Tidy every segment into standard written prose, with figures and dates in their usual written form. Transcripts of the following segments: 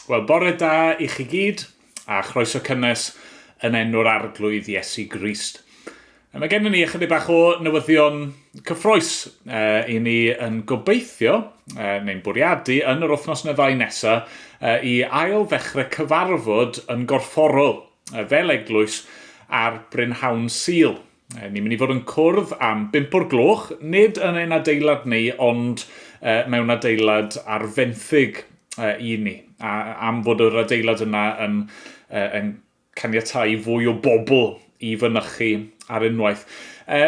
Wel, bore da i chi gyd, a chroeso cynnes yn enw'r Arglwydd Iesu Grist. Mae gennym ni ychydig bach o newyddion cyffroes i ni yn gobeithio, neu'n bwriadu, yn yr wythnos neu ddau nesaf, i ail ddechrau cyfarfod yn gorfforol fel eglwys ar Brynhawn Sul. Ni'n mynd i fod yn cwrdd am bump o'r gloch, nid yn ein adeilad ni, ond mewn adeilad ar fenthyg i ni, a, am fod yr adeilad yna yn, yn caniatáu fwy o bobl i fynychu ar unwaith.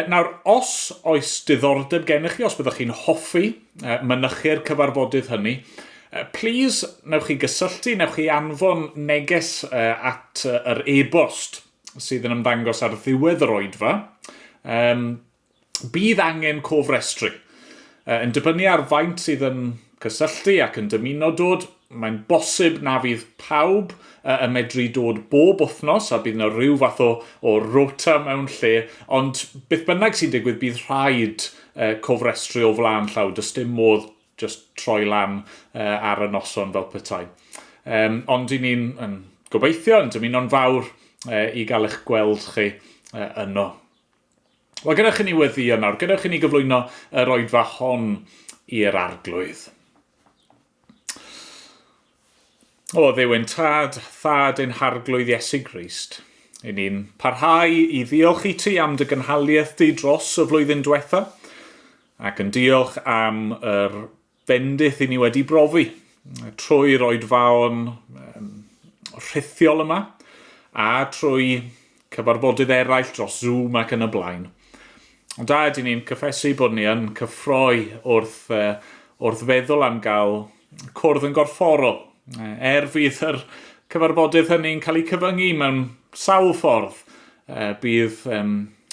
Nawr, os oes diddordeb gennych chi, os byddwch chi'n hoffi mynychu'r cyfarfodydd hynny, please, newch chi gysylltu, newch chi anfon neges at yr e-bost sydd yn ymddangos ar ddiwedd yr oedfa, um, bydd angen cofrestru. Yn dibynnu ar faint sydd yn cysylltu ac yn dymuno dod, mae'n bosib na fydd pawb yn medru dod bob wythnos a bydd yna rhyw fath o, o rota mewn lle, ond beth bynnag sy'n digwydd bydd rhaid cofrestru o flaen llaw, does dim modd just troi lan ar y noson fel petai. Um, ond i ni'n yn gobeithio, yn dymuno'n fawr i gael eich gweld chi yno. Wel, gadewch i ni weddio nawr, gadewch i ni gyflwyno yr oedfa hon i'r arglwydd. O Dduw ein tad, thad ein harglwydd Iesu Grist, i ni'n parhau i ddiolch i ti am dy gynhaliaeth di dros y flwyddyn diwetha, ac yn diolch am yr bendith i ni wedi brofi trwy'r oedfaon rhithiol yma a trwy cyfarfodydd eraill dros Zoom ac yn y blaen. Ond da ydyn ni'n cyffesu bod ni yn cyffroi wrth, wrth feddwl am gael cwrdd yn gorfforol. Er fydd yr cyfarfodydd hynny'n cael eu cyfyngu mewn sawl ffordd, bydd,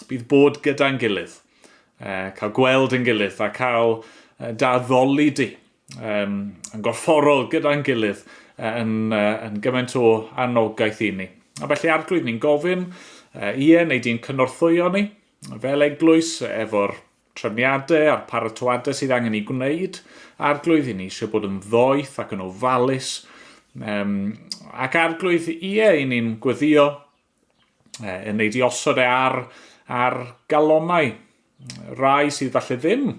bydd bod gyda'n gilydd cael gweld yn gilydd a cael daddoli di um, yn gorfforol gyda'n gilydd yn, yn gymaint o anogaeth i ni. A felly arglwydd ni'n gofyn, ie, neu di'n cynorthwyo ni fel eglwys efo'r trefniadau a'r paratoadau sydd angen i gwneud. Arglwydd, i ni eisiau bod yn ddoeth ac yn ofalus. Um, ac arglwydd, ie, i ni'n gweddio yn ei di osod e ar, ar galonau rai sydd falle ddim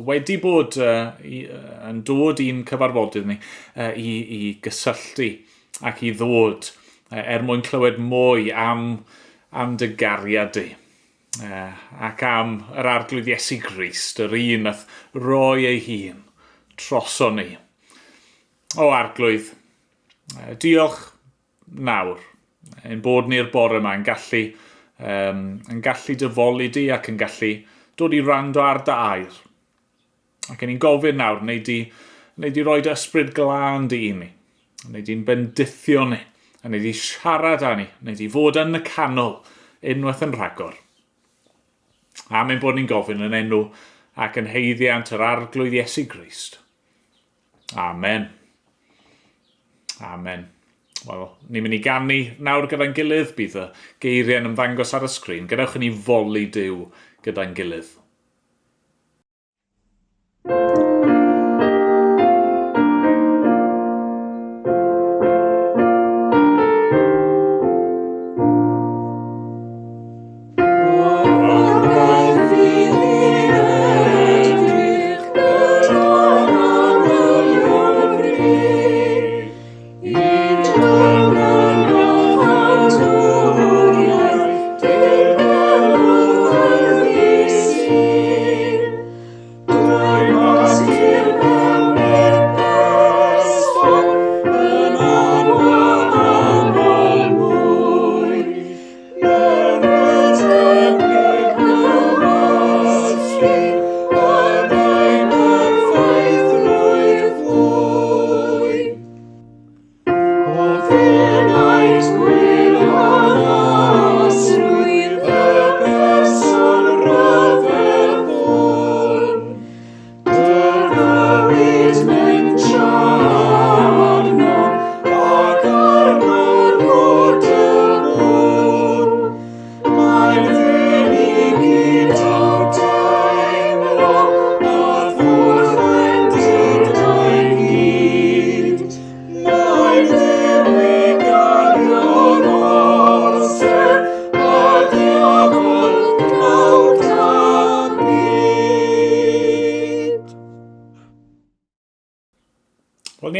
wedi bod uh, i, uh, yn dod i'n cyfarfodydd ni uh, i, i gysylltu ac i ddod uh, er mwyn clywed mwy am, am dy gariad di uh, ac am yr arglwydd Iesu Grist, yr un nath roi ei hun troso ni. O arglwydd, diolch nawr, ein bod ni'r bore yma yn gallu, um, yn gallu dyfoli di ac yn gallu dod i rando ar dy air. Ac yn ni'n gofyn nawr, neu di, neu di roi dy ysbryd glân di i ni, neu di'n bendithio ni, a neu di siarad â ni, neu di fod yn y canol unwaith yn rhagor. Am ein bod ni'n gofyn yn enw ac yn heiddiant yr Arglwydd Iesu Grist. Amen. Amen. Wel, ni'n mynd i ganu nawr gyda'n gilydd. Bydd y geiriau'n ymddangos ar y sgrin. Gadewch i ni foli Duw gyda'n gilydd.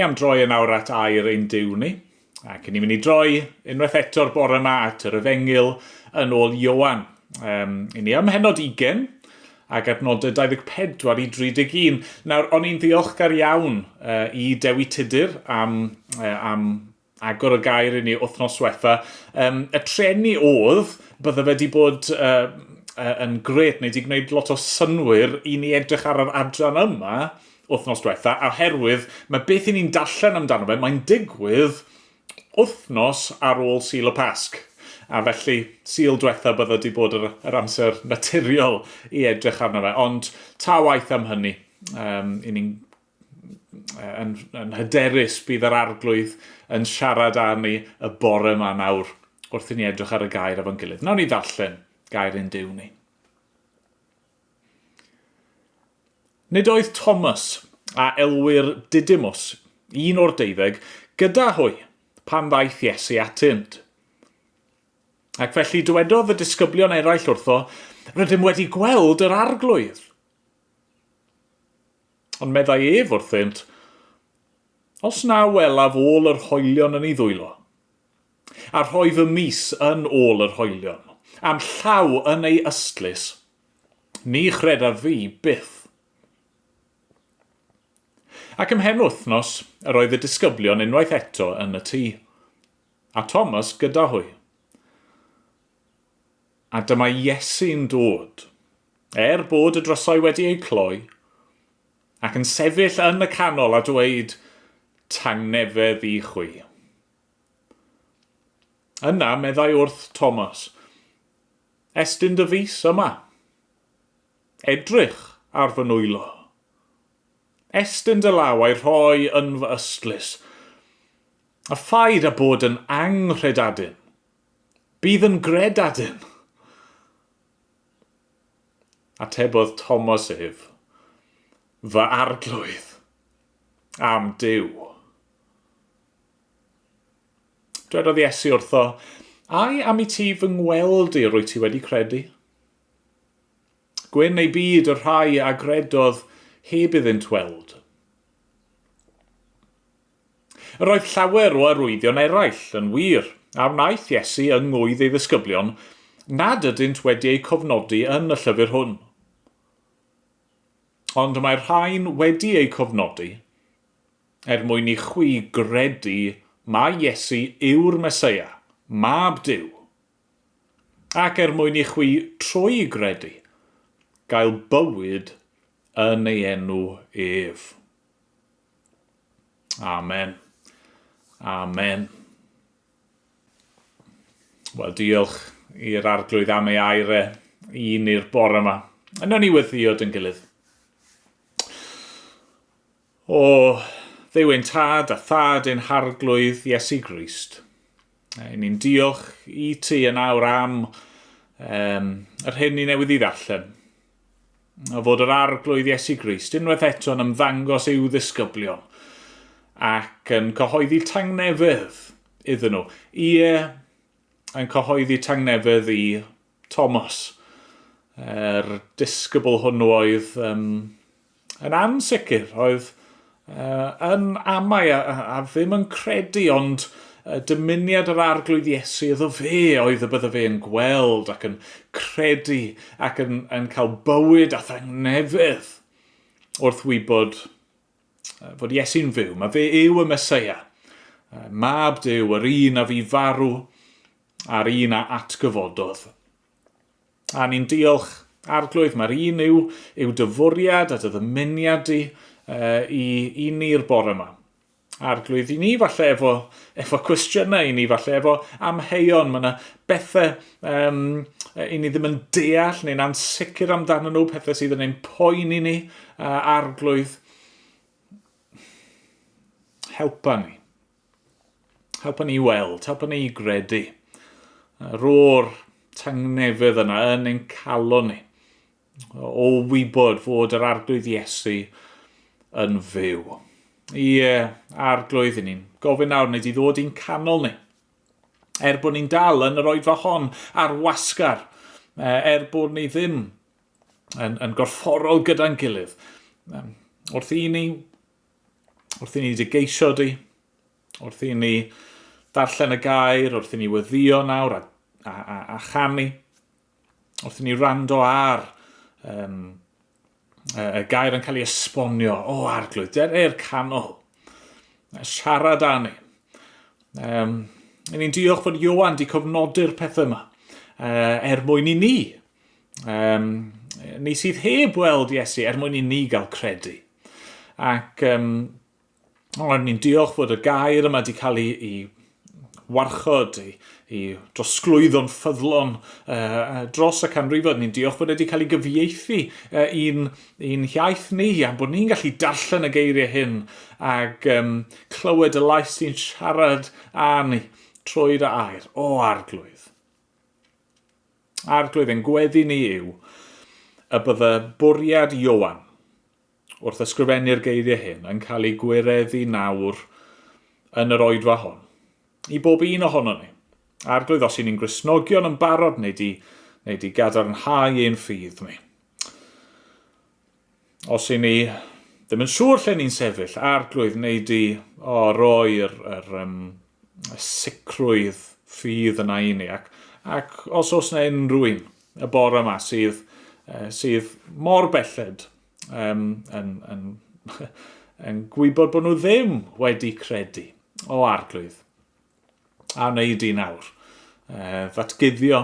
Ni am droi yn awr at air ein Duw ni, ac ni'n mynd i droi unwaith eto'r bore yma at yr Efengyl yn ôl Ioan. I ni ym mhennod 20 ac adnodau 24 i 31. Nawr, o'n i'n ddiolchgar iawn i Dewi Tudur am, am agor y gair i ni wythnos diwetha. Y treni oedd, bydde fe wedi bod yn gret, neu wedi gwneud lot o synwyr i ni edrych ar yr adran yma wythnos diwetha, oherwydd mae beth i ni'n darllen amdano fe, mae'n digwydd wythnos ar ôl Sul y Pasg. A felly, Sul diwetha bydde wedi bod yr, yr amser naturiol i edrych arno fe. Ond ta waith am hynny, i ni'n yn, yn hyderus bydd yr arglwydd yn siarad â ni y bore yma nawr wrth i ni edrych ar y gair efo'n gilydd. Nawn ni ddarllen gair ein Duw ni. Nid oedd Thomas, a elwir Didymus, un o'r deuddeg, gyda hwy pan ddaeth Iesu atynt. Ac felly dywedodd y disgyblion eraill wrtho, Rydym wedi gweld yr arglwydd. Ond meddai ef wrthynt, Os na welaf ôl yr hoelion yn ei ddwylo, a rhoi fy mys yn ôl yr hoelion, a'm llaw yn ei ystlys, ni chredaf fi byth. Ac ymhen wythnos, yr oedd y disgyblion unwaith eto yn y tŷ, a Thomas gyda hwy. A dyma Iesu'n dod, er bod y drysau wedi eu cloi, ac yn sefyll yn y canol a dweud, Tangnefedd i chwi. Yna meddai wrth Thomas, Estyn dy fys yma. Edrych ar fy nwylo. Estyn dy law a'i rhoi yn fy ystlys. A phaid â bod yn anghredadun. Bydd yn gredadun. Atebodd Thomas ef, Fy arglwydd, am Duw. Dwedodd Iesu wrtho, Ai am i ti fy ngweld i rwyt ti wedi credu? Gwyn ei byd y rhai a gredodd heb iddynt weld. Yr oedd llawer o arwyddion eraill, yn wir, a wnaeth Iesu yng ngŵydd ei ddisgyblion, nad ydynt wedi eu cofnodi yn y llyfr hwn. Ond mae'r rhain wedi eu cofnodi, er mwyn i chwi gredu mai Iesu yw'r Meseia, Mab Duw, ac er mwyn i chwi trwy gredu gael bywyd yn ei enw ef. Amen. Amen. Wel, diolch i'r arglwydd am ei air e i ni'r bore yma. Yna ni weddio dyn gilydd. O, Dduw ein tad a thad ein harglwydd Iesu Grist. Ein ni'n diolch i ti yn awr am um, yr hyn ni newydd i ddarllen. A fod yr arglwydd Iesu Grist unwaith eto yn ymddangos i'w ddisgyblion ac yn cyhoeddi tangnefedd iddyn nhw. Ie, yn cyhoeddi tangnefedd i Thomas, yr disgybl hwnnw oedd um, yn ansicr, oedd uh, yn amau a, a, a ddim yn credu, ond uh, dymuniad yr arglwydd Iesu iddo fe oedd y bydde fe yn gweld ac yn credu ac yn, yn cael bywyd a thangnefedd wrth wybod fod Iesu'n fyw. Mae fe yw y Meseia, mab Duw, yr un a fi farw a'r un a atgyfododd. A ni'n diolch, Arglwydd, mae'r un yw, yw dy fwriad a dy ddymuniad di uh, i, i ni'r bore yma. Arglwydd, i ni falle efo, efo cwestiynau, i ni falle efo amheuon, mae yna bethau um, i ni ddim yn deall neu'n ansicr amdano nhw, pethau sydd yn ein poeni ni, uh, Arglwydd. Helpa ni. Helpa ni i weld, helpa ni i gredu. Rho'r tangnefedd yna yn ein calon ni. O wybod fod yr Arglwydd Iesu yn fyw. Ie, Arglwydd, i ni'n gofyn nawr, wneud i ddod i'n canol ni. Er bod ni'n dal yn yr oedfa hon ar wasgar, er bod ni ddim yn, yn gorfforol gyda'n gilydd. Wrth i ni Wrth i ni dy geisio di, wrth i ni darllen y gair, wrth i ni weddio nawr a, a, a, a chanu, wrth i ni rando ar um, y gair yn cael ei esbonio, o arglwydd, der i'r canol, siarad â ni. Um, ni'n diolch fod Ioan di cofnodi'r pethau yma uh, er mwyn i ni. Um, ni sydd heb weld Iesu er mwyn i ni gael credu. Ac um, o, ni'n diolch fod y gair yma wedi cael ei, ei warchod, i, i drosglwyddo'n ffyddlon uh, dros y canrifoedd. Ni'n diolch fod wedi cael ei gyfieithu uh, i'n, i'n hiaith ni, a bod ni'n gallu darllen y geiriau hyn ac um, clywed y lais sy'n siarad â ni trwy dy air. O, arglwydd. Arglwydd, ein gweddi ni yw y bydde bwriad Ioan wrth ysgrifennu'r geiriau hyn yn cael ei gwireddu nawr yn yr oedfa hon. I bob un ohono ni. Arglwydd, os y'n ni'n Gristnogion yn barod, neu di, neu di gadarnhau ein ffydd ni. Os y'n ni ddim yn siŵr lle ni'n sefyll, arglwydd, neu di o, roi'r yr, um, y sicrwydd ffydd yna i ni. Ac, ac os oes yna unrhyw un y bore yma sydd, uh, sydd mor belled um, yn, yn, yn gwybod bod nhw ddim wedi credu o arglwydd, a wneud i nawr uh, ddatguddio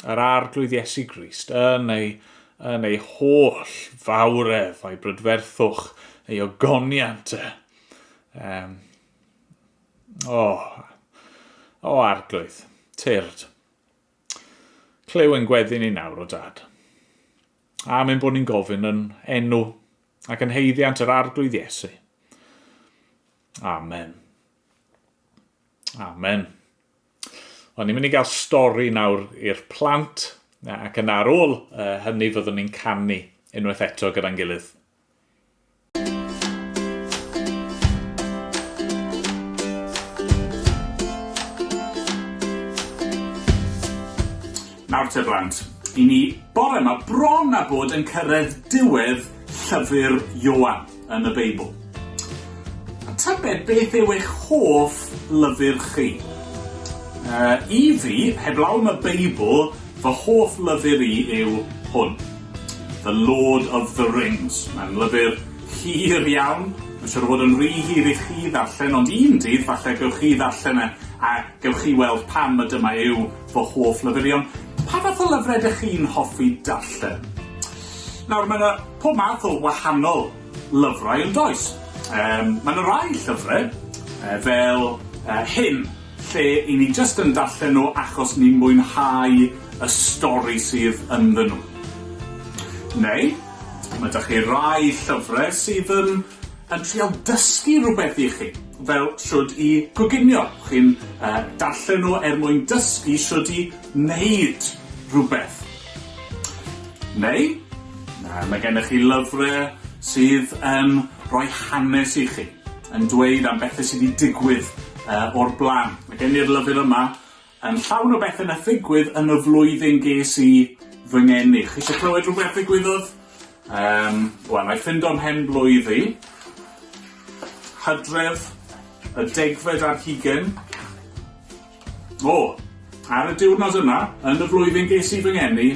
yr arglwydd Iesu Grist yn ei, yn ei holl fawredd a'i brydferthwch, ei ogoniant e. Um, o, o arglwydd, tyrd. Clyw ein gweddi ni nawr o dad. Am ein bod ni'n gofyn yn enw ac yn heiddiant yr arglwydd Iesu. Amen. Amen. Wel, ni'n mynd i gael stori nawr i'r plant, ac yna ar ôl uh, hynny fyddwn ni'n canu unwaith eto gyda'n gilydd. Nawr te blant, i ni bore yma bron a bod yn cyrraedd diwedd llyfr Ioan yn y Beibl. A tybed beth yw eich hoff lyfr chi? Uh, I fi, heblaw am y Beibl, fy hoff lyfr i yw hwn. The Lord of the Rings. Mae'n lyfr hir iawn. Mae'n siŵr o fod yn rhy hir i chi ddarllen, ond un dydd falle gewch chi ddarllen e a gewch chi weld pam y dyma yw fy hoff lyfr i. Ond pa fath o lyfrau ydych chi'n hoffi darllen? Nawr, mae yna pob math o wahanol lyfrau yn does? Um, mae yna rai llyfrau, uh, fel uh, hyn, lle i ni jyst yn darllen nhw achos ni'n mwynhau y stori sydd ynddyn nhw. Neu, mae 'da chi rai llyfrau sydd yn yn trial dysgu rhywbeth i chi, fel shwd i goginio. Chi'n uh, darllen nhw er mwyn dysgu shwd i wneud rhywbeth. Neu, mae gennych chi lyfrau sydd yn rhoi hanes i chi. yn dweud am bethe sy 'di digwydd yy o'r bla'n. Mae gen i'r lyfr yma yn llawn o bethe nath ddigwydd yn y flwyddyn ges i fy ngeni. Chi isie clywed rhywbeth ddigwyddodd? Yym, wel, 'nai ffindo 'mhen blwydd i. Hydref y degfed ar hugen. O! Ar y diwrnod yna, yn y flwyddyn ges i fy ngeni,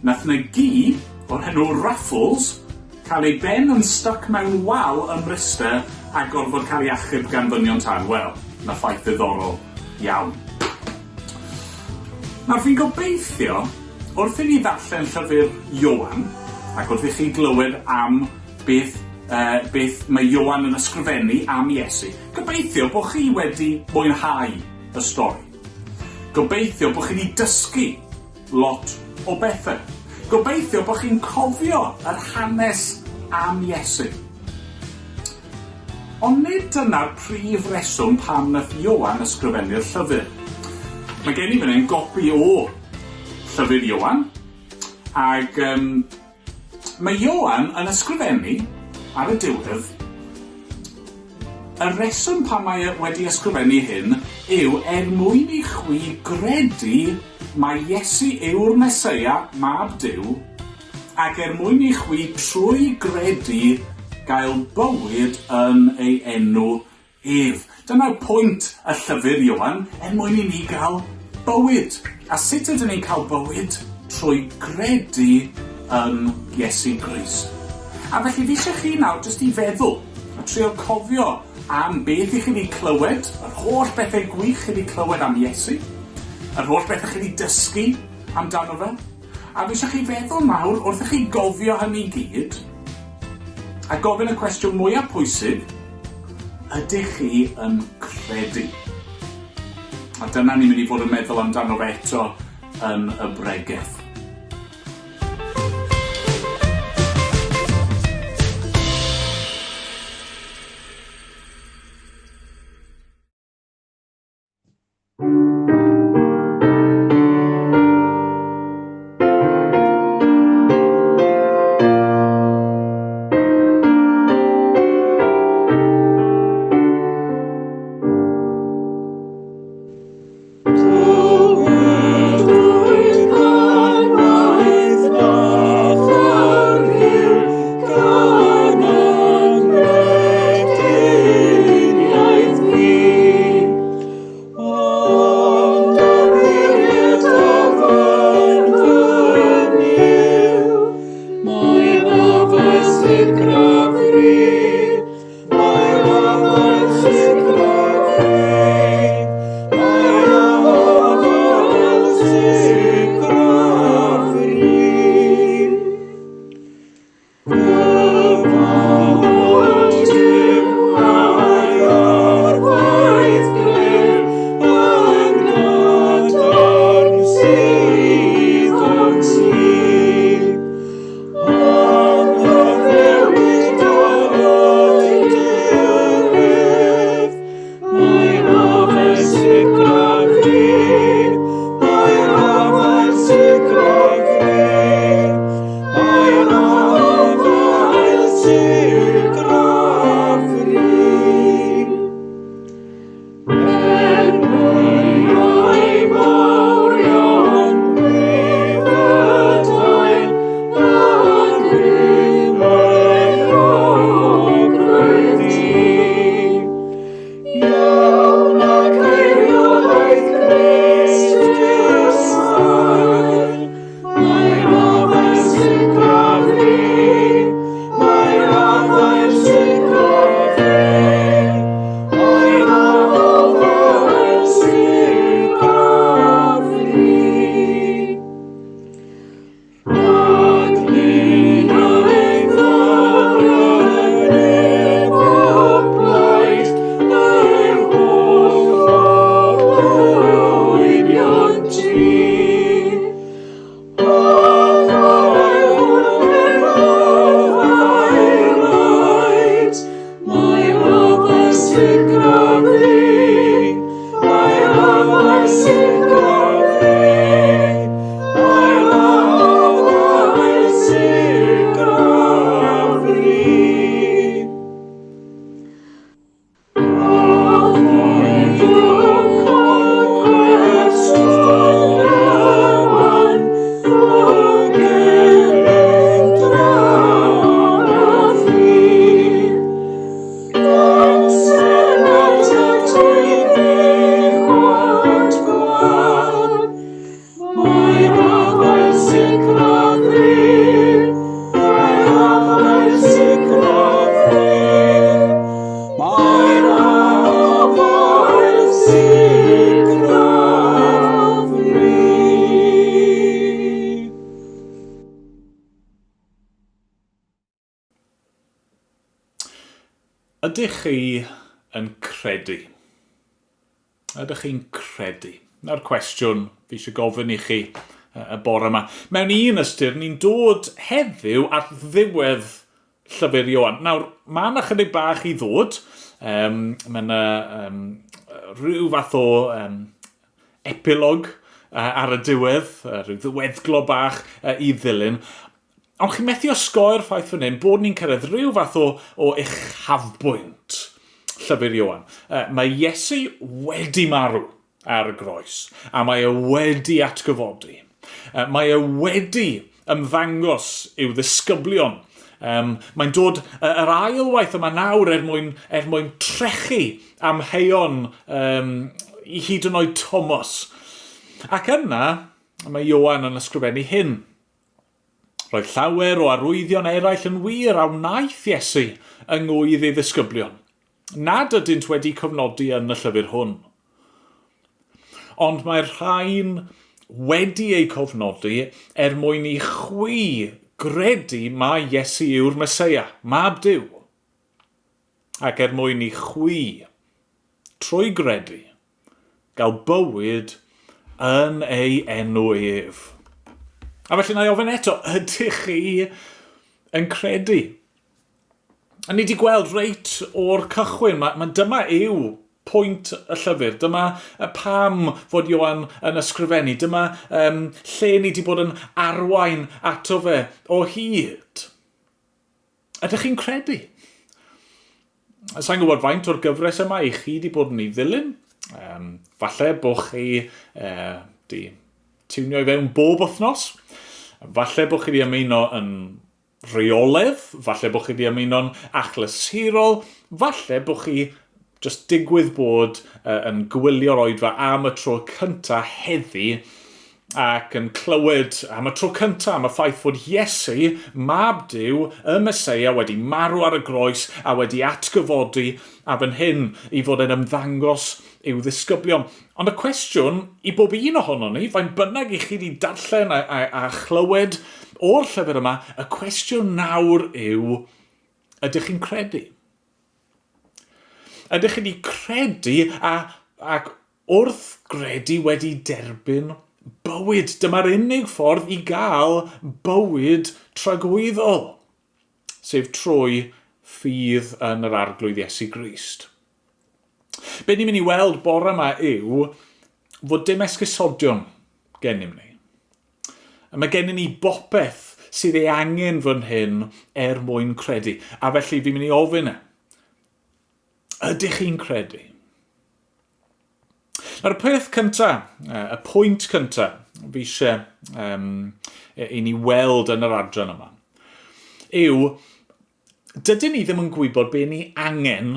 nath 'na gi o'r enw Raffles cael ei ben yn styc mewn wal ym Mryste a gorfod cael ei achub gan ddynion tân. Wel, 'na ffaith ddiddorol iawn. Nawr fi'n gobeithio, wrth i ni ddarllen llyfr Ioan, ac wrth i chi glywed am beth yy beth mae Ioan yn ysgrifennu am Iesu, gobeithio bo' chi wedi mwynhau y stori. Gobeithio bo' chi 'di dysgu lot o bethe. Gobeithio bo' chi'n cofio yr hanes am Iesu. Ond nid dyna'r prif reswm pam nath Ioan ysgrifennu'r llyfr. Mae gen i fan 'yn gopi o llyfr Ioan, ag yym Mae Ioan yn ysgrifennu, ar y diwedd, Y rheswm pam mae e wedi ysgrifennu hyn yw er mwyn i chwi gredu mai Iesu yw'r Meseia, Mab Duw, ac er mwyn i chwi trwy gredu gael bywyd yn ei enw ef. Dyna pwynt y llyfr Ioan, er mwyn i ni gael bywyd. A sut ydyn ni'n cael bywyd? Trwy gredu yn Iesu Grist. A felly fi eisiau chi nawr jyst i feddwl, a trio cofio am beth i chi wedi clywed, yr holl bethau gwych chi wedi clywed am Iesu, yr holl bethau chi wedi dysgu amdano fe. A fi eisiau chi feddwl nawr, wrth i chi gofio hynny i gyd, a gofyn y cwestiwn mwyaf pwysig, ydych chi yn credu? A dyna ni'n mynd i fod yn meddwl amdano fe eto yn y bregeth. Ydych chi yn credu? Ydych chi'n credu? Na'r cwestiwn fi eisiau gofyn i chi y bore yma. Mewn un ystyr, ni'n dod heddiw at ddiwedd llyfr Ioan. Nawr, mae yna chydig bach i ddod. Um, mae yna um, rhyw fath o um, epilog ar y diwedd, rhyw ddiweddglo bach i ddilyn. Ond chi'n methu osgoi'r ffaith fan hyn bod ni'n cyrraedd rhyw fath o, o uchafbwynt llyfr Ioan. Mae Iesu wedi marw ar y groes, a mae e wedi atgyfodi. Mae e wedi ymddangos i'w ddisgyblion. Um, mae'n dod yr ail waith yma nawr er mwyn, er mwyn trechu amheuon um, i hyd yn oed Thomas. Ac yna, mae Ioan yn ysgrifennu hyn. Roedd llawer o arwyddion eraill yn wir a wnaeth Iesu yng ngwydd ei ddisgyblion, nad ydynt wedi cofnodi yn y llyfr hwn. Ond mae'r rhain wedi eu cofnodi er mwyn i chwi gredu mai Iesu yw'r Meseia, Mab Duw, ac er mwyn i chwi, trwy gredu, gael bywyd yn ei enw ef. A felly na i ofyn eto, ydych chi yn credu? A ni wedi gweld reit o'r cychwyn, mae, mae dyma yw pwynt y llyfr, dyma pam fod Ioan yn ysgrifennu, dyma um, lle ni wedi bod yn arwain ato fe o hyd. Ydych chi'n credu? Sa'n gwybod faint o'r gyfres yma i chi wedi bod yn ei ddilyn. Um, falle bod chi uh, di tiwnio i fewn bob wythnos. Falle bod chi wedi ymuno yn rheoledd, falle bod chi wedi ymuno'n achlysurol, falle bod chi just digwydd bod uh, yn gwylio'r oedfa am y tro cynta heddi ac yn clywed am y tro cyntaf am y ffaith fod Iesu, mab Duw, y Meseia, wedi marw ar y groes a wedi atgyfodi a fan hyn i fod e'n ymddangos i'w ddisgyblion. Ond y cwestiwn i bob un ohonon ni, faint bynnag i chi wedi darllen a, a, a chlywed o'r llyfr yma, y cwestiwn nawr yw, ydych chi'n credu? Ydych chi wedi credu a, ac wrth gredu wedi derbyn bywyd? Dyma'r unig ffordd i gael bywyd tragwyddol, sef trwy ffydd yn yr Arglwydd Iesu Grist. Be ni'n mynd i weld bore yma yw fod dim esgusodion gennym ni. Mae gennym ni bopeth sydd ei angen fan hyn er mwyn credu. A felly fi'n mynd i ofyn e. Ydych chi'n credu? Nawr y peth cynta, y pwynt cynta fi eisiau um, i ni weld yn yr adran yma, yw dydyn ni ddim yn gwybod be ni angen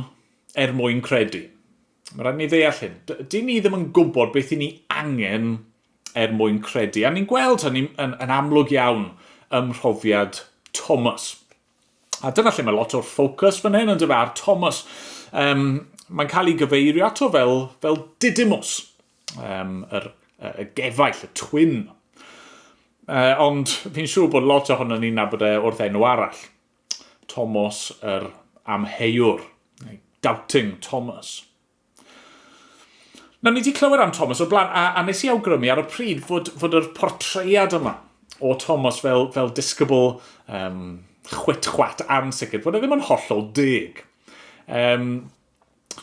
er mwyn credu. Mae rhaid ni ddeall hyn. Dyn ni ddim yn gwybod beth i ni angen er mwyn credu. A ni'n gweld hynny yn, yn amlwg iawn ym mhrofiad Thomas. A dyna lle mae lot o'r ffocws fan hyn yn dyfa ar Thomas. Um, mae'n cael ei gyfeirio ato fel, fel Didymus, um, yr, y gefaill, y twin. Uh, ond fi'n siŵr bod lot ohono ni'n nabod e wrth enw arall. Thomas yr amheuwr, neu Doubting Thomas. Nawr, ni wedi clywed am Thomas o'r blaen, a, a nes i awgrymu ar y pryd fod, fod yr portread yma o Thomas fel, fel disgybl um, chwit-chwat ansicr, fod e ddim yn hollol deg. Um,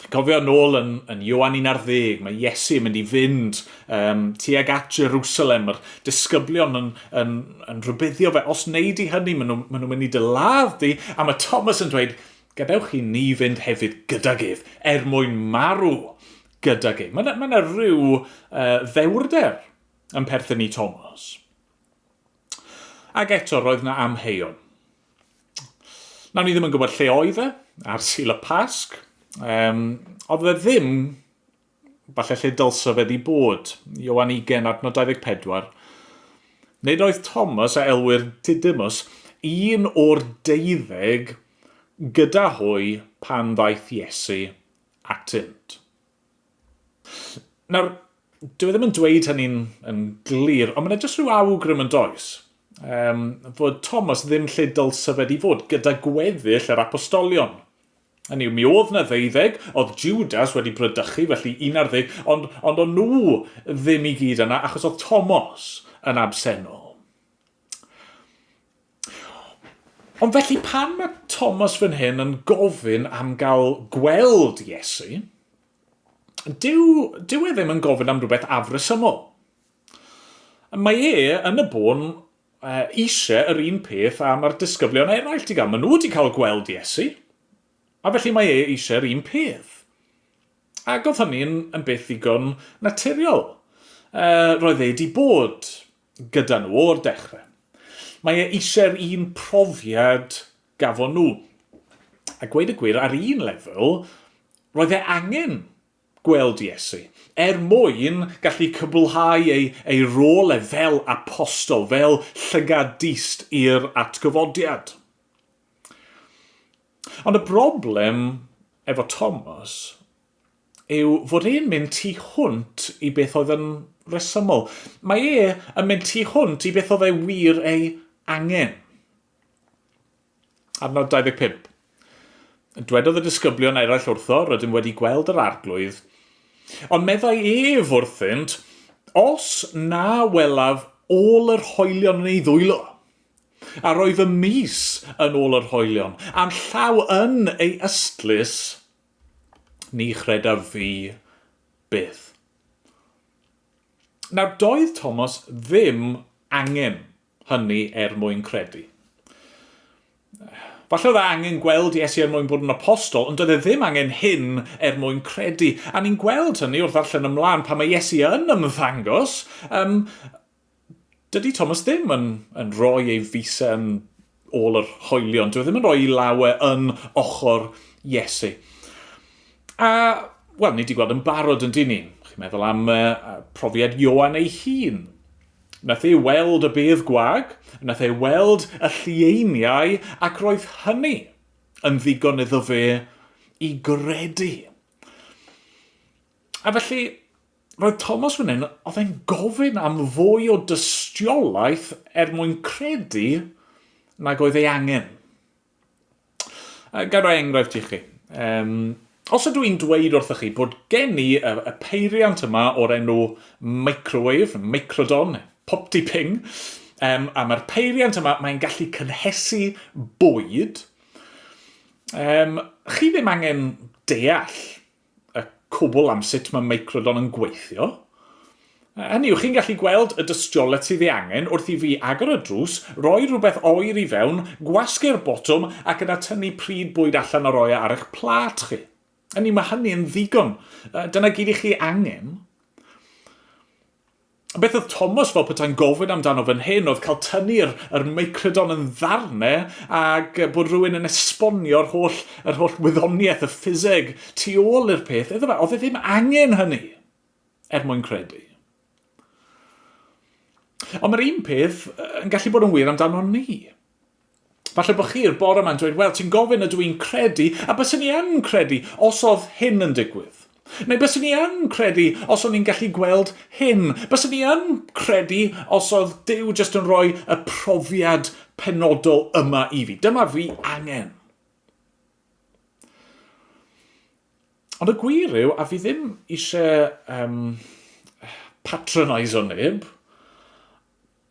Cofio nôl yn, yn Ioan 11, mae Iesu yn mynd i fynd um, tuag at Jerusalem, mae'r disgyblion yn, yn, yn rhybuddio fe, os wneud i hynny, maen nhw'n maen nhw mynd i dy ladd di, a mae Thomas yn dweud, gadewch i ni fynd hefyd gydag ef, er mwyn marw gydag ef. Mae yna, mae yna rhyw uh, ddewrder yn perthyn i Thomas. Ac eto, roedd yna amheuon. Nawr, ni ddim yn gwybod lle oedd e ar Sul y Pasg. Um, oedd e ddim, falle lle dylse fe wedi bod, Ioan 20 adnod 24. Nid oedd Thomas a elwir Didymus un o'r deuddeg gyda hwy pan ddaeth Iesu atynt. Nawr, dyw e ddim yn dweud hynny'n yn glir, ond mae yna jyst rhyw awgrym yn does, um, fod Thomas ddim lle dylse fe di fod gyda gweddill yr apostolion. Hynny yw, mi oedd na ddeuddeg, oedd Judas wedi brydychu, felly 11, ond, ond o'n nhw ddim i gyd yna, achos oedd Thomas yn absennol. Ond felly pan mae Thomas fan hyn yn gofyn am gael gweld Iesu, dyw, dyw e ddim yn gofyn am rhywbeth afresymol. Mae e, yn y bôn, eisiau yr un peth a mae'r disgyblion eraill di gael. Maen nhw wedi cael gweld Iesu, a felly mae e eisiau'r un peth. Ac oedd hynny'n yn beth ddigon naturiol. Uh, roedd e wedi bod gyda nhw o'r dechrau. Mae e eisiau'r un profiad gafon nhw. A gweud y gwir, ar un lefel, roedd e angen gweld Iesu, er mwyn gallu cwblhau ei, ei rôl e fel apostol, fel llygad dyst i'r atgyfodiad. Ond y broblem efo Thomas yw fod e'n mynd tu hwnt i beth oedd yn resymol. Mae e yn mynd tu hwnt i beth oedd e wir ei angen. Adnod 25. Dwedodd y disgyblion eraill wrtho, rydym wedi gweld yr arglwydd. Ond meddai ef wrthynt, os na welaf ôl yr hoelion yn ei ddwylo, a roi fy mys yn ôl yr hoelion, a'm llaw yn ei ystlys, ni chredaf fi byth. Nawr, doedd Thomas ddim angen hynny er mwyn credu. Falle oedd e angen gweld Iesu er mwyn bod yn apostol, ond doedd e ddim angen hyn er mwyn credu. A ni'n gweld hynny wrth ddarllen ymlaen pan mae Iesu yn ymddangos, um, dydy Thomas ddim yn, yn rhoi ei fusau yn ôl yr hoelion. Dyw e ddim yn rhoi ei lawe yn ochr Iesu. A, wel, ni wedi gweld yn barod yn dyn ni. Chi'n meddwl am uh, profiad Ioan ei hun. Nath e weld y bedd gwag, nath e weld y llieiniau, ac roedd hynny yn ddigon iddo fe i gredu. A felly, roedd Thomas fan hyn, oedd e'n gofyn am fwy o dystiolaeth er mwyn credu nag oedd ei angen. Ga i roi enghraifft i chi. Um, os ydw i'n dweud wrthych chi bod gen i y, y peiriant yma o'r enw microwave, microdon, popty ping, um, a mae'r peiriant yma, mae'n gallu cynhesu bwyd, um, chi ddim angen deall y cwbl am sut mae Microdon yn gweithio. Hynny yw, chi'n gallu gweld y dystiolaeth sydd ei angen wrth i fi agor y drws, rhoi rhywbeth oer i fewn, gwasgu'r botwm ac yna tynnu pryd bwyd allan a roi e ar eich plât chi. Hynny, mae hynny yn ddigon. Dyna gyd i chi angen. Beth oedd Thomas fel petai'n gofyn amdano fan hyn oedd cael tynnu'r yr meicrodon yn ddarnau ac bod rhywun yn esbonio'r holl, yr holl wyddoniaeth, y ffiseg tu ôl i'r peth iddo fe. Oedd e ddim angen hynny er mwyn credu. Ond mae'r un peth yn gallu bod yn wir amdano ni. Falle bod chi'r bore yma'n dweud, wel, ti'n gofyn ydw i'n credu, a byswn i yn credu os oedd hyn yn digwydd. Neu byswn i yn credu os o'n i'n gallu gweld hyn. Byswn i yn credu os oedd Duw jyst yn rhoi y profiad penodol yma i fi. Dyma fi angen. Ond y gwir yw, a fi ddim eisiau um, patronise o neb,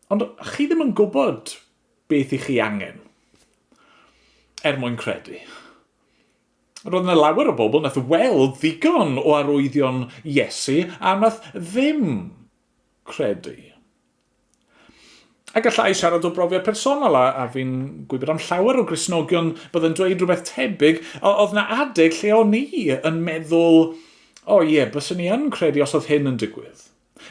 Ond chi ddim yn gwybod beth i chi angen er mwyn credu. Roedd yna lawer o bobl nath weld ddigon o arwyddion Iesu a nath ddim credu. A gallai siarad o brofiad personol, a, a fi'n gwybod am llawer o Gristnogion bydd yn dweud rhywbeth tebyg, oedd na adeg lle o'n i yn meddwl, o oh, ie, yeah, byswn i yn credu os oedd hyn yn digwydd.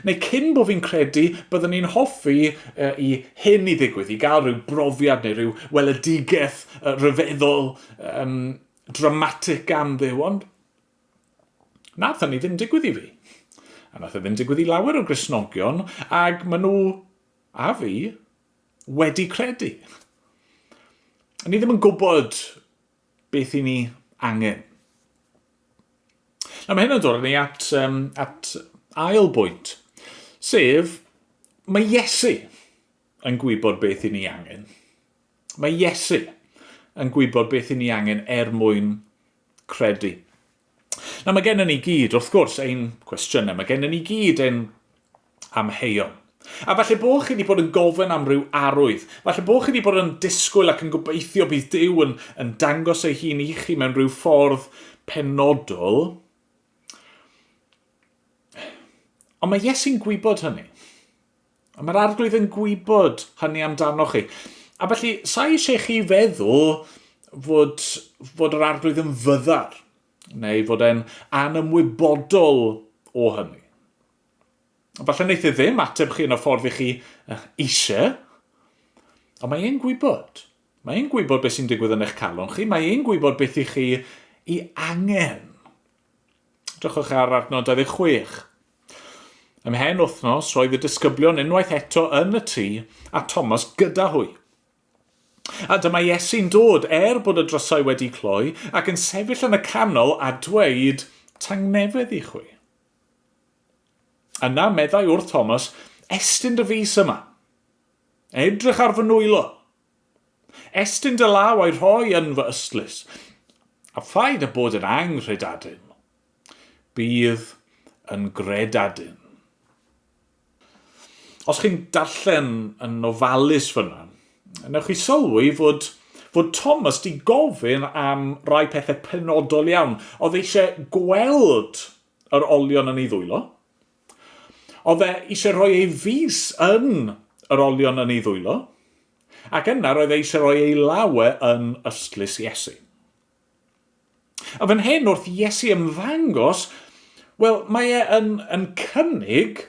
Neu cyn bo fi'n credu, byddwn i'n hoffi uh, i hyn i ddigwydd, i gael rhyw brofiad neu rhyw weledigaeth uh, rhyfeddol, um, dramatic gan Dduw, ond nath hynny ddim digwydd i fi. A nath e ddim digwydd i lawer o Gristnogion, ac maen nhw, a fi, wedi credu. A ni ddim yn gwybod beth i ni angen. Nawr mae hyn yn dod â ni at, um, at ail bwynt, sef mae Iesu yn gwybod beth i ni angen. Mae Iesu yn gwybod beth i ni angen er mwyn credu. Nawr mae gennym ni gyd, wrth gwrs, ein cwestiynau. Mae gennym ni gyd ein amheuon. A falle bod chi wedi bod yn gofyn am ryw arwydd. Falle bod chi wedi bod yn disgwyl ac yn gobeithio bydd Duw yn, yn dangos ei hun i chi mewn rhyw ffordd penodol. Ond mae Iesu'n gwybod hynny. A mae'r arglwydd yn gwybod hynny amdano chi. A felly, sa eisiau chi feddwl fod, fod yr arglwydd yn fyddar, neu fod e'n anymwybodol o hynny. Falle wneith e ddim ateb chi yn y ffordd i chi eisiau, ond mae e'n gwybod. Mae e'n gwybod beth sy'n digwydd yn eich calon chi. Mae e'n gwybod beth i chi i angen. Drychwch ar adnod 26. Ymhen wythnos, roedd y disgyblion unwaith eto yn y tŷ a Thomas gyda hwy. A dyma Iesu'n dod, er bod y drysau wedi cloi, ac yn sefyll yn y canol a dweud, Tangnefedd i chwi. Yna meddai wrth Thomas, Estyn dy fys yma. Edrych ar fy nwylo. Estyn dy law a'i rhoi yn fy ystlys. A phaid â bod yn anghredadun. Bydd yn gredadun. Os chi'n darllen yn ofalus fyna, newch chi sylwi fod, fod Thomas di gofyn am rai pethau penodol iawn. Oedd eisiau gweld yr olion yn ei ddwylo. Oedd e eisiau rhoi ei fys yn yr olion yn ei ddwylo, ac yna roedd e eisiau rhoi ei lawe yn ystlys Iesu. A fan hyn, wrth Iesu ymddangos, wel, mae e yn, yn cynnig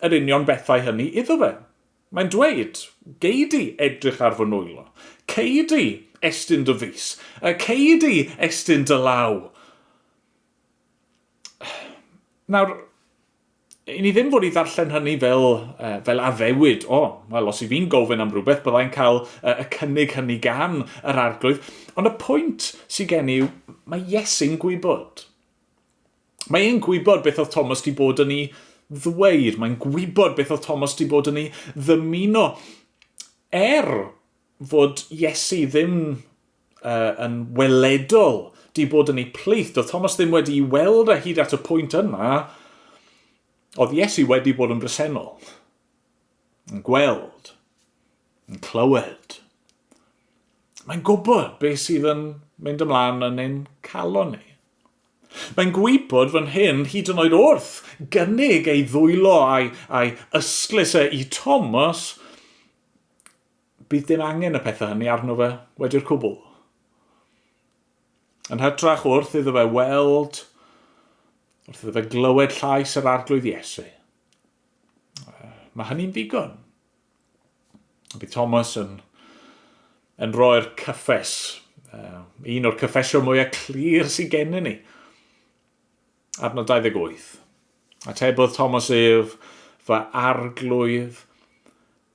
yr union bethau hynny iddo fe. Mae'n dweud, gei di edrych ar fy nwylo, cei di estyn dy fys, cei di estyn dy law. Nawr, i ni ddim fod i ddarllen hynny fel, uh, fel addewid. O, oh, wel, os i fi'n gofyn am rhywbeth, byddai'n cael uh, y cynnig hynny gan yr arglwydd. Ond y pwynt sydd gen i yw, mae Iesu'n gwybod. Mae e'n gwybod beth oedd Thomas di bod yn ei ddweud. Mae'n gwybod beth oedd Thomas di bod yn ei ddymuno. Er fod Iesu ddim uh, yn weledol di bod yn ei plith. Doedd Thomas ddim wedi i weld e hyd at y pwynt yna. Oedd Iesu wedi bod yn bresennol. Yn gweld. Yn clywed. Mae'n gwybod beth sydd yn mynd ymlaen yn ein calon ni. Mae'n gwybod fan hyn, hyd yn oed wrth gynnig ei ddwylo a'i, a'i ystlys e i Thomas, Bydd dim angen y pethau hynny arno fe wedi'r cwbl. Yn hytrach wrth iddo fe weld, wrth iddo fe glywed llais yr arglwydd Iesu, mae hynny'n ddigon. Bydd Thomas yn, yn rhoi'r cyffes, un o'r cyffesion mwyaf clir sydd gennym ni. Adnod 28. Atebodd Thomas ef, fy arglwydd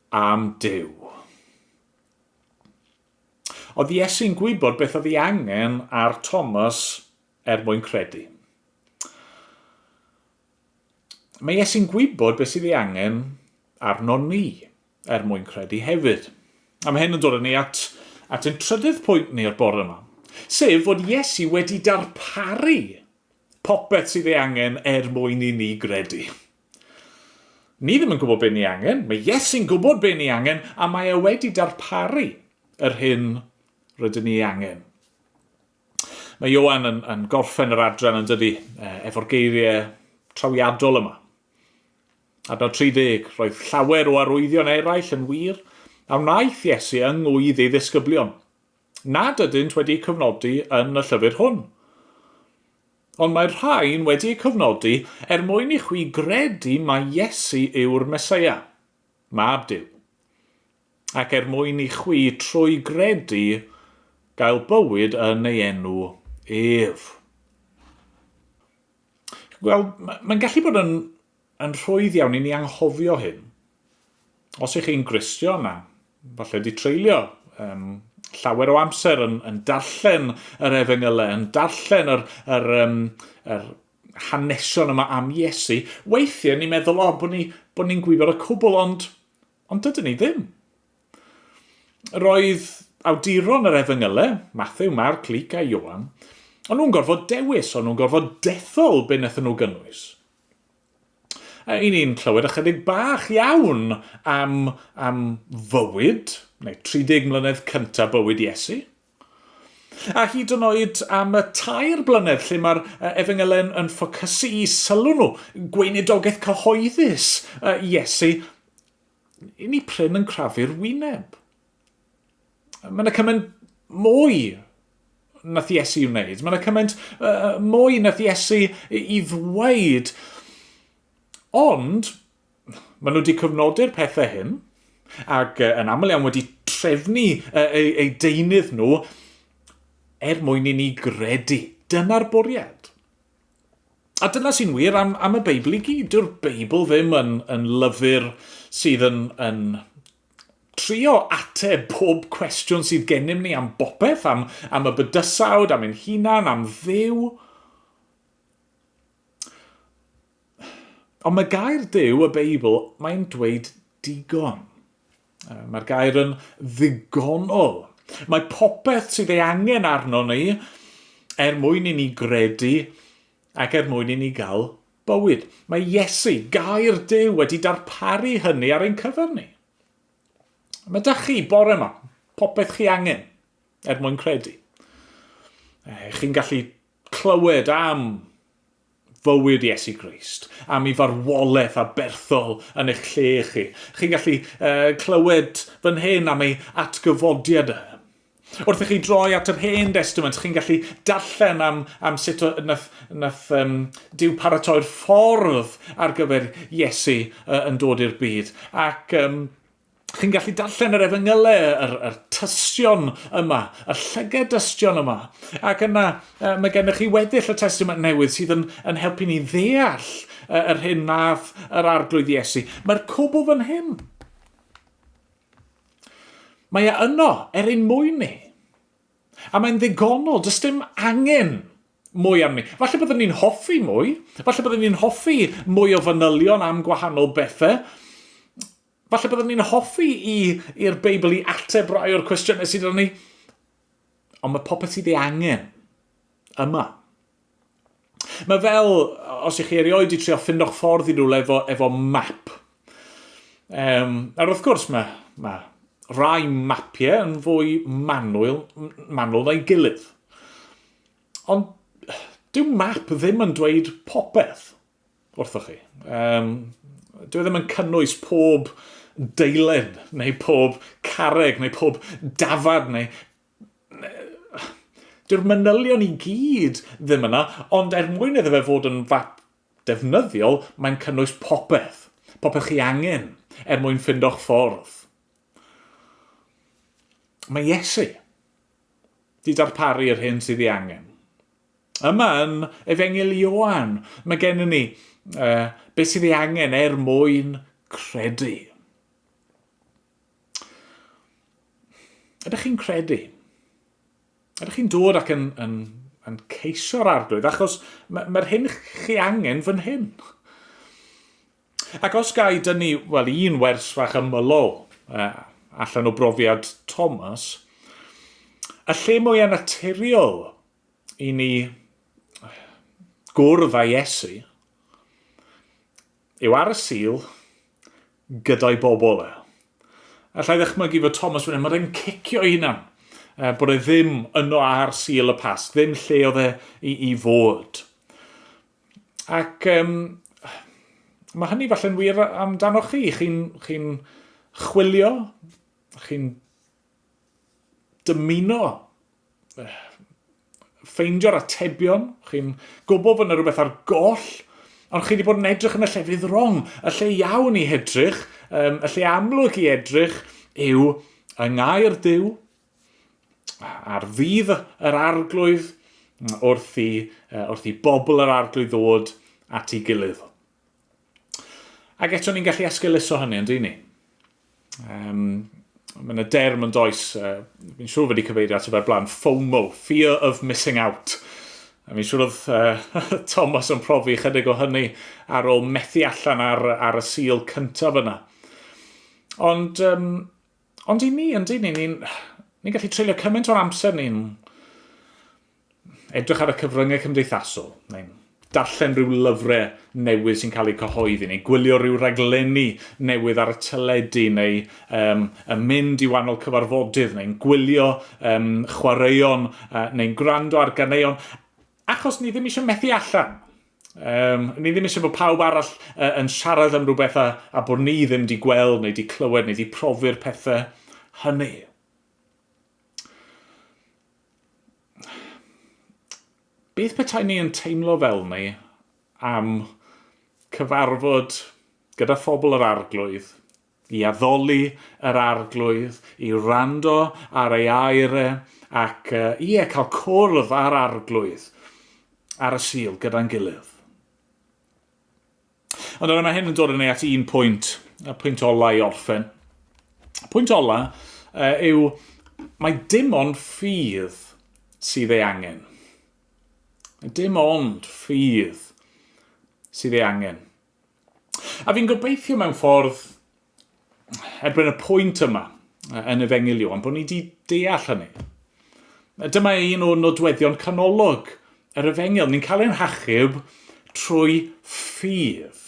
am Duw. Oedd Iesu'n gwybod beth oedd ei angen ar Thomas er mwyn credu. Mae Iesu'n gwybod beth sydd ei angen arno ni er mwyn credu hefyd. A mae hyn yn dod â ni at, at ein trydydd pwynt ni o'r bore yma, sef fod Iesu wedi darparu popeth sydd ei angen er mwyn i ni gredu. Ni ddim yn gwybod be ni angen, mae Iesu'n gwybod be ni angen, a mae e wedi darparu yr hyn rydyn ni angen. Mae Ioan yn, yn gorffen yr adran yn dydy, efo'r geiriau trawiadol yma. Adnod 30, roedd llawer o arwyddion eraill yn wir, a wnaeth Iesu yng ngwydd ei ddisgyblion, nad ydynt wedi cyfnodi yn y llyfr hwn. Ond mae'r rhain wedi eu cofnodi er mwyn i chwi gredu mai Iesu yw'r Meseia, Mab Duw, ac er mwyn i chwi trwy gredu gael bywyd yn ei enw ef. Wel, mae'n gallu bod yn, yn rhwydd iawn i ni anghofio hyn. Os ych chi'n Gristion a falle wedi treulio um, llawer o amser yn, yn darllen yr efengylau, yn darllen yr, yr, um, yr hanesion yma am Iesu, weithiau ni'n meddwl, o, bod ni'n ni, ni gwybod y cwbl, ond, ond dydyn ni ddim. Roedd awduron yr efengylau, Matthew, Mark, Luke a Ioan, o'n nhw'n gorfod dewis, o'n nhw'n gorfod dethol be wnaethon nhw gynnwys. I ni'n clywed ychydig bach iawn am, am fywyd, neu 30 mlynedd cyntaf bywyd Iesu. A hyd yn oed am y tair blynedd lle mae'r efengylen yn ffocysu i sylw nhw, gweinidogaeth cyhoeddus Iesu, i ni prin yn crafu'r wyneb. Mae yna cymaint mwy nath Iesu i wneud. Mae yna cymaint uh, mwy nath Iesu i, i ddweud. Ond, maen nhw wedi cyfnodi'r pethau hyn, ac uh, yn aml iawn wedi trefnu eu, eu deunydd nhw er mwyn i ni gredu. Dyna'r bwriad. A dyna sy'n wir am, am y Beibl i gyd. Dyw'r Beibl ddim yn, yn lyfr sydd yn, yn trio ateb pob cwestiwn sydd gennym ni am bopeth, am, am y bydysawd, am ein hunan, am Dduw. Ond mae gair Duw, y Beibl, mae'n dweud digon. Mae'r gair yn ddigonol. Mae popeth sydd ei angen arno ni er mwyn i ni gredu ac er mwyn i ni gael bywyd. Mae Iesu, gair Duw, wedi darparu hynny ar ein cyfer ni. Mae da chi bore yma popeth chi angen er mwyn credu. Chi'n gallu clywed am fywyd Iesu Grist, am ei farwolaeth aberthol yn eich lle chi. Chi'n gallu uh, clywed fan hyn am ei atgyfodiad e. Wrth i chi droi at yr Hen Destament, chi'n gallu darllen am, am sut o, nath, nath um, Duw paratoi'r ffordd ar gyfer Iesu uh, yn dod i'r byd. Ac um, Chi'n gallu darllen yr efengylau, yr, yr tystion yma, y llyged dystion yma. Ac yna mae gennych chi weddill y Testament Newydd sydd yn, yn helpu ni ddeall yr hyn nath yr Arglwydd Iesu. Mae'r cwbl fan hyn. Mae e yno er ein mwyn ni. A mae'n ddigonol, does dim angen mwy arni. Falle byddwn ni'n hoffi mwy, falle byddwn ni'n hoffi mwy o fanylion am gwahanol bethau, Falle byddwn ni'n hoffi i, i'r Beibl i ateb rai o'r cwestiynau sydd arni, ond mae popeth sydd ei angen yma. Mae fel, os ych chi erioed i trio ffindo'ch ffordd i rywle efo, efo map. Um, a wrth gwrs, mae, mae rai mapiau yn fwy manwl, manwl na'i gilydd. Ond dyw map ddim yn dweud popeth. wrthoch chi. Um, dwi e ddim yn cynnwys pob deilen, neu pob carreg, neu pob dafad, neu... Dyw'r manylion i gyd ddim yna, ond er mwyn iddo fe fod yn fap defnyddiol, mae'n cynnwys popeth. Popeth chi angen er mwyn ffindo'ch ffordd. Mae Iesu di darparu yr hyn sydd ei angen. Yma yn Efengyl Ioan, mae gennym ni uh, beth sydd ei angen er mwyn credu. Ydych chi'n credu? Ydych chi'n dod ac yn, yn, yn ceisio'r arglwydd? Achos mae'r ma hyn chi angen fan hyn. Ac os ga i dynnu, wel, un wers fach ymylol uh, allan o brofiad Thomas, y lle mwyaf naturiol i ni gwrdd â Iesu yw ar y Sul gyda'i bobl e. Alla i ddychmygu fod Thomas fan hyn, mae e'n cicio ei hunan, bod e ddim yno ar Sul y Pasg, ddim lle oedd e i, i fod. Ac um, mae hynny falle'n wir amdano chi. Chi'n chi chwilio, chi'n dymuno ffeindio'r atebion, chi'n gwybod fod yna rhywbeth ar goll, ond chi wedi bod yn edrych yn y llefydd wrong. Y lle iawn i edrych, um, y lle amlwg i edrych yw yng ngair Duw, ar ddydd yr arglwydd, wrth i, wrth i bobl yr arglwydd ddod at ei gilydd. Ac eto ni'n gallu esgeuluso hynny, yn dyn ni? Um, mae yna derm yn does, uh, fi'n siŵr wedi cyfeirio at y fer blaen, FOMO, Fear of Missing Out. A fi'n siŵr oedd uh, Thomas yn profi chydig o hynny ar ôl methu allan ar, ar y sil cyntaf yna. Ond, um, ond i ni, yn dyn ni, ni'n ni gallu treulio cymaint o'r amser ni'n edrych ar y cyfryngau cymdeithasol, neu'n darllen rhyw lyfrau newydd sy'n cael eu cyhoeddi, neu gwylio rhyw raglenni newydd ar y teledu, neu um, yn mynd i wahanol cyfarfodydd, neu'n gwylio um, chwaraeon, uh, neu'n gwrando ar ganeuon, achos ni ddim eisiau methu allan. Um, ni ddim eisiau bod pawb arall uh, yn siarad am rhywbeth a, a bod ni ddim wedi gweld neu wedi clywed neu wedi profi'r pethau hynny. Beth petai ni yn teimlo fel ni am cyfarfod gyda phobl yr arglwydd i addoli yr Arglwydd, i wrando ar ei air e, ac ie, cael cwrdd â'r Arglwydd ar y Sul gyda'n gilydd. Ond yna mae hyn yn dod â ni at un pwynt, y pwynt ola i orffen. Y pwynt ola yw mae dim ond ffydd sydd ei angen. Dim ond ffydd sydd ei angen. A fi'n gobeithio mewn ffordd, erbyn y pwynt yma yn Efengyl Ioan, bod ni wedi deall hynny. Dyma un o nodweddion canolog yr Efengyl. Ni'n cael ein hachub trwy ffydd.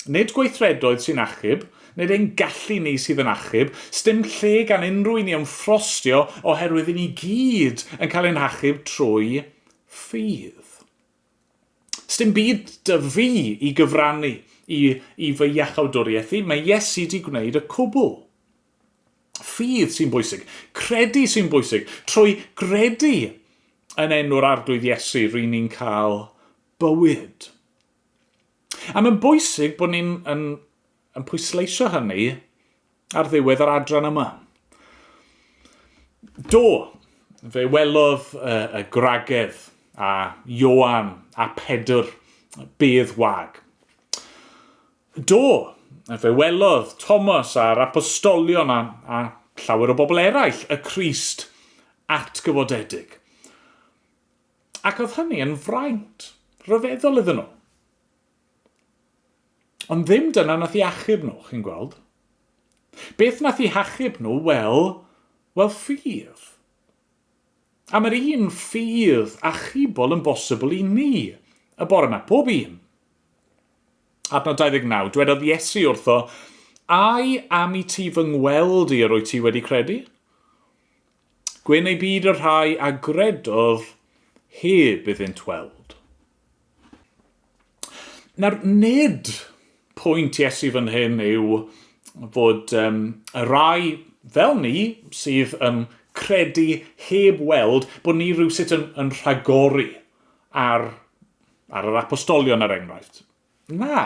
Nid gweithredoedd sy'n achub, nid ein gallu ni sydd yn achub. Sdim lle gan unrhyw un i ymffrostio oherwydd i ni gyd yn cael ein hachub trwy ffydd. Sdim byd 'da fi i gyfrannu i, i fy iachawdwriaeth i, mae Iesu 'di gwneud y cwbl. Ffydd sy'n bwysig, credu sy'n bwysig. Trwy gredu yn enw'r Arglwydd Iesu, ry'n ni'n cael bywyd. A mae'n bwysig bod ni'n yn, yn pwysleisio hynny ar ddiwedd yr adran yma. Do, fe welodd y, y gwragedd a Ioan a Pedr bedd wag. Do, fe welodd Thomas a'r apostolion a, a llawer o bobl eraill y Crist atgyfodedig. Ac oedd hynny yn fraint rhyfeddol iddyn nhw. Ond ddim dyna nath i achub nhw, chi'n gweld. Beth nath i hachub nhw? Wel, wel ffydd. A mae'r un ffydd achubol yn bosibl i ni y bore yma, pob un. Adnod 29, dwedodd Iesu wrtho, Ai am i ti fy ngweld i yr wyt ti wedi credu? Gwyn ei byd y rhai a gredodd heb iddynt weld. Nawr, nid pwynt Iesu fan hyn yw fod um, y rai fel ni sydd yn credu heb weld bod ni rhywsut yn, yn rhagori ar, ar yr apostolion er enghraifft. Na.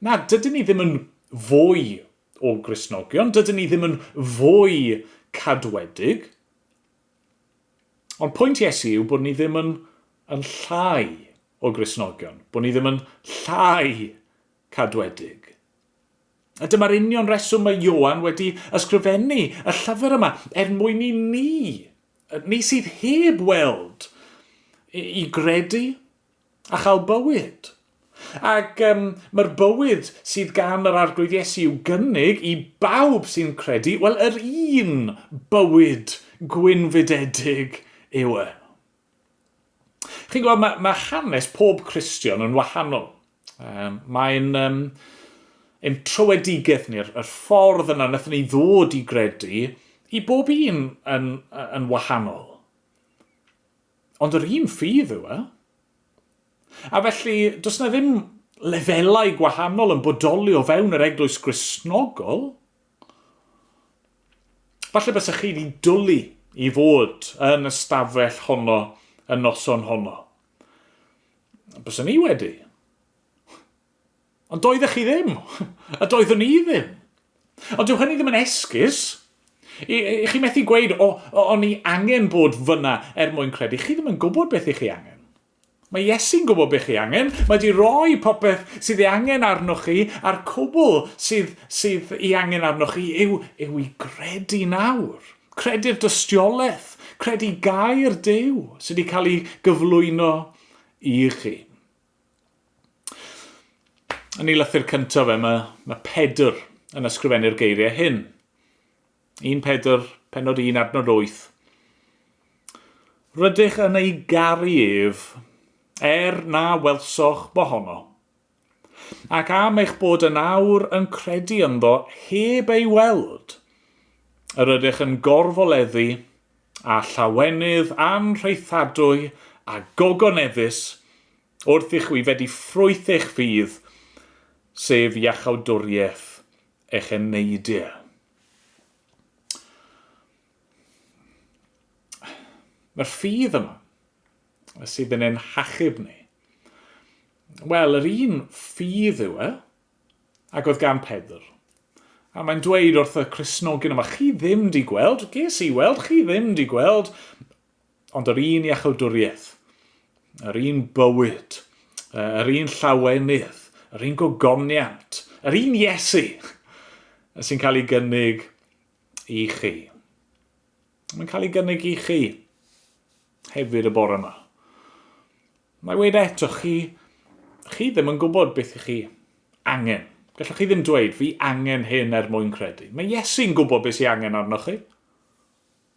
Na, dydyn ni ddim yn fwy o Gristnogion, dydyn ni ddim yn fwy cadwedig. Ond pwynt Iesu yw bod ni ddim yn, yn llai o Gristnogion, bod ni ddim yn llai cadwedig. A dyma'r union reswm mae Ioan wedi ysgrifennu y llyfr yma, er mwyn i ni, ni sydd heb weld, i, i gredu a chael bywyd. Ac um, mae'r bywyd sydd gan yr Arglwydd Iesu i'w gynnig i bawb sy'n credu, wel, yr un bywyd gwynfydedig yw e. Chi'n gweld, mae, mae hanes pob Cristion yn wahanol. Um, mae'n um, ein trywedigaeth ni'r yr ffordd yna wnaethon ni ddod i gredu, i bob un yn, yn wahanol. Ond yr un ffydd yw e. A felly, does na ddim lefelau gwahanol yn bodoli o fewn yr eglwys Gristnogol. Falle bysach chi wedi dwlu i fod yn y stafell honno y noson honno. Byswn i wedi. Ond doeddech chi ddim. A doeddwn i ddim. Ond dyw hynny ddim yn esgus. I, i chi methu gweud, o, o, o'n i angen bod fyna er mwyn credu. Chi ddim yn gwybod beth i chi angen. Mae Iesu'n gwybod beth chi angen. Mae wedi rhoi popeth sydd ei angen arnoch chi, a'r cwbl sydd, sydd ei angen arnoch chi yw, yw i gredu nawr. Credu'r dystiolaeth, credu gair Duw sydd wedi cael ei gyflwyno i chi. Yn ei lythyr cyntaf fe, mae, mae Pedr yn ysgrifennu'r geiriau hyn. 1 Pedr, penod 1, adnod 8. Rydych yn ei garu ef, er na welsoch mohono. Ac am eich bod yn awr yn credu ynddo heb ei weld, yr ydych yn gorfoleddu a llawenydd anrhaethadwy a gogoneddus Wrth i chwi fedi ffrwyth eich ffydd, sef iachawdwriaeth eich eneidiau. Mae'r ffydd yma sydd yn ein hachub ni. Wel, yr un ffydd yw e, ac oedd gan Pedr, A mae'n dweud wrth y Cristnogion yma, chi ddim di gweld, ges i weld, chi ddim di gweld, ond yr un iachawdwriaeth, yr un bywyd, yr un llawenydd, yr un gogoniant, yr un Iesu sy'n cael ei gynnig i chi. Mae'n cael ei gynnig i chi hefyd y bore yma. Mae wedi eto, chi, chi ddim yn gwybod beth i chi angen. Gallwch chi ddim dweud, fi angen hyn er mwyn credu. Mae Iesu'n gwybod beth sy'n angen arnoch chi.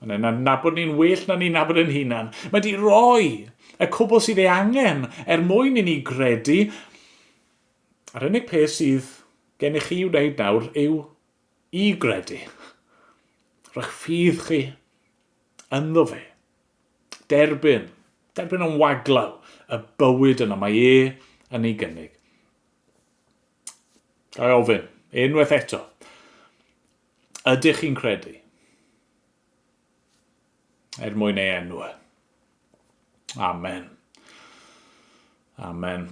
Mae'n ein nabod ni'n well na ni'n nabod ein hunan. Mae wedi rhoi y cwbl sydd ei angen er mwyn i ni gredu. A'r unig peth sydd gennych chi i'w wneud nawr yw i gredu. Rhowch ffydd chi ynddo fe. Derbyn, derbyn yn waglaw y bywyd yna mae e yn ei gynnig. Ga i ofyn, unwaith eto, ydych chi'n credu? Er mwyn ei enw. E. Amen. Amen.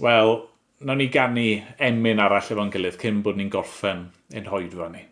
Wel, nawn ni ganu emyn arall efo'n gilydd cyn bod ni'n gorffen ein hoedfa ni.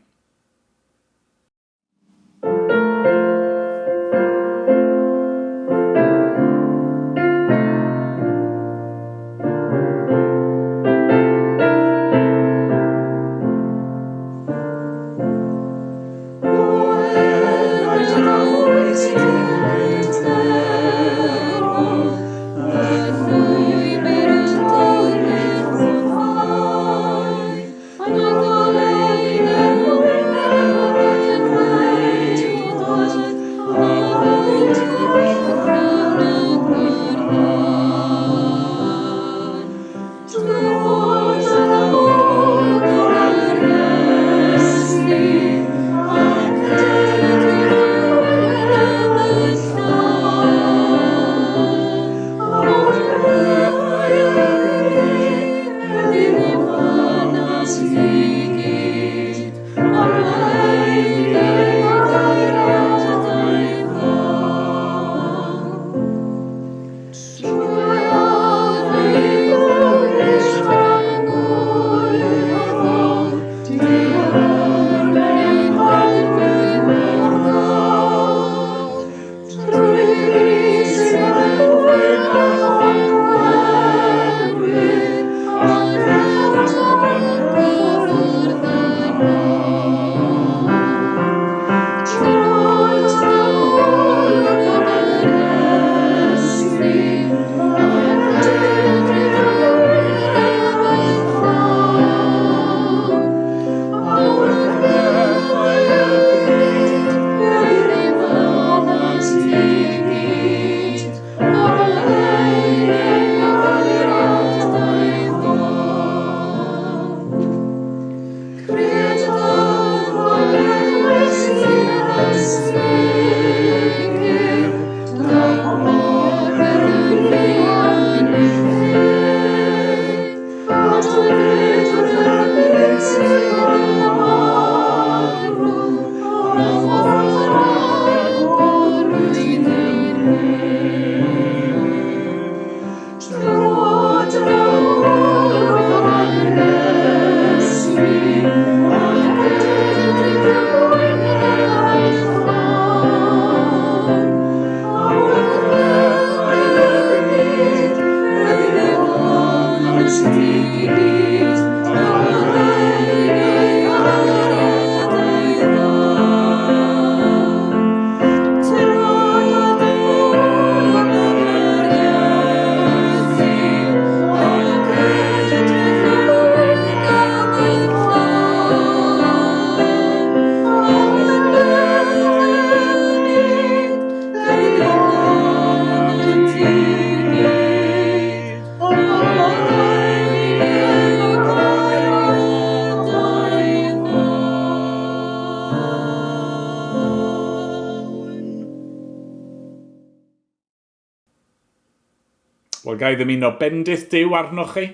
Wel, ga i ddymuno bendith Duw arnoch chi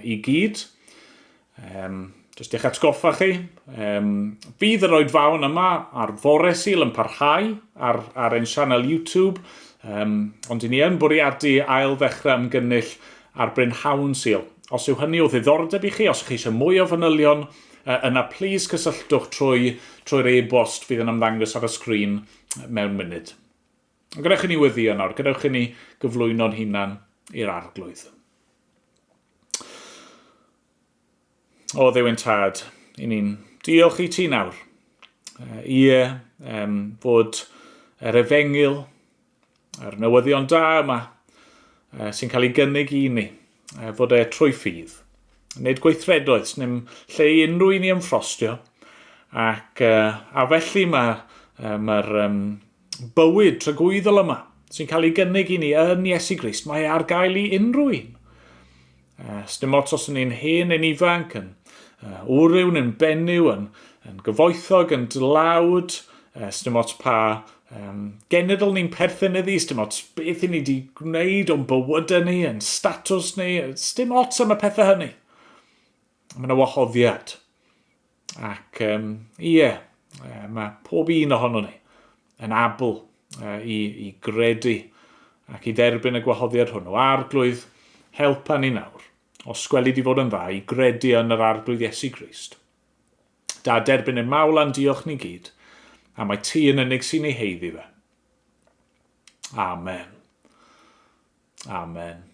i gyd. Um, Jyst eich atgoffa chi, um, fydd yr oedfaon yma ar fore Sul yn parhau ar, ar ein sianel YouTube, um, ond i ni yn bwriadu ail ddechrau ymgynnull ar brynhawn Sul. Os yw hynny o ddiddordeb i chi, os ych chi eisiau mwy o fanylion, yna plis cysylltwch trwy trwy'r e-bost fydd yn ymddangos ar y sgrin mewn munud. Ond gadewch i ni weddïo nawr, gadewch i ni gyflwyno'n hunan i'r Arglwydd. O Dduw ein Tad, i ni'n diolch i ti nawr. Ie, um, fod yr efengyl, yr newyddion da yma, sy'n cael ei gynnig i ni, fod e trwy ffydd. Nid gweithredoedd, sy'n lle i unrhyw un i ymffrostio, ac, a felly mae'r mae um, bywyd tragwyddol yma sy'n cael ei gynnig i ni yn Iesu Grist, mae e ar gael i unrhyw un. Sdim ots os ni'n hen neu'n ifanc, yn wryw neu'n benyw, yn, yn gyfoethog, yn dlawd, sdim ots pa um, genedl ni'n perthyn iddi, sdim ots beth i ni wedi gwneud o'n bywydau ni, yn statws ni, sdim ots am y pethau hynny. Mae yna wahoddiad. Ac um, ie, mae pob un ohono ni yn abl i, i gredu ac i dderbyn y gwahoddiad hwnnw. Arglwydd, helpa ni nawr, os gweli di fod yn dda, i gredu yn yr Arglwydd Iesu Grist. Da derbyn ein mawl a'n diolch ni gyd, a mae ti yn unig sy'n ei heiddi fe. Amen. Amen.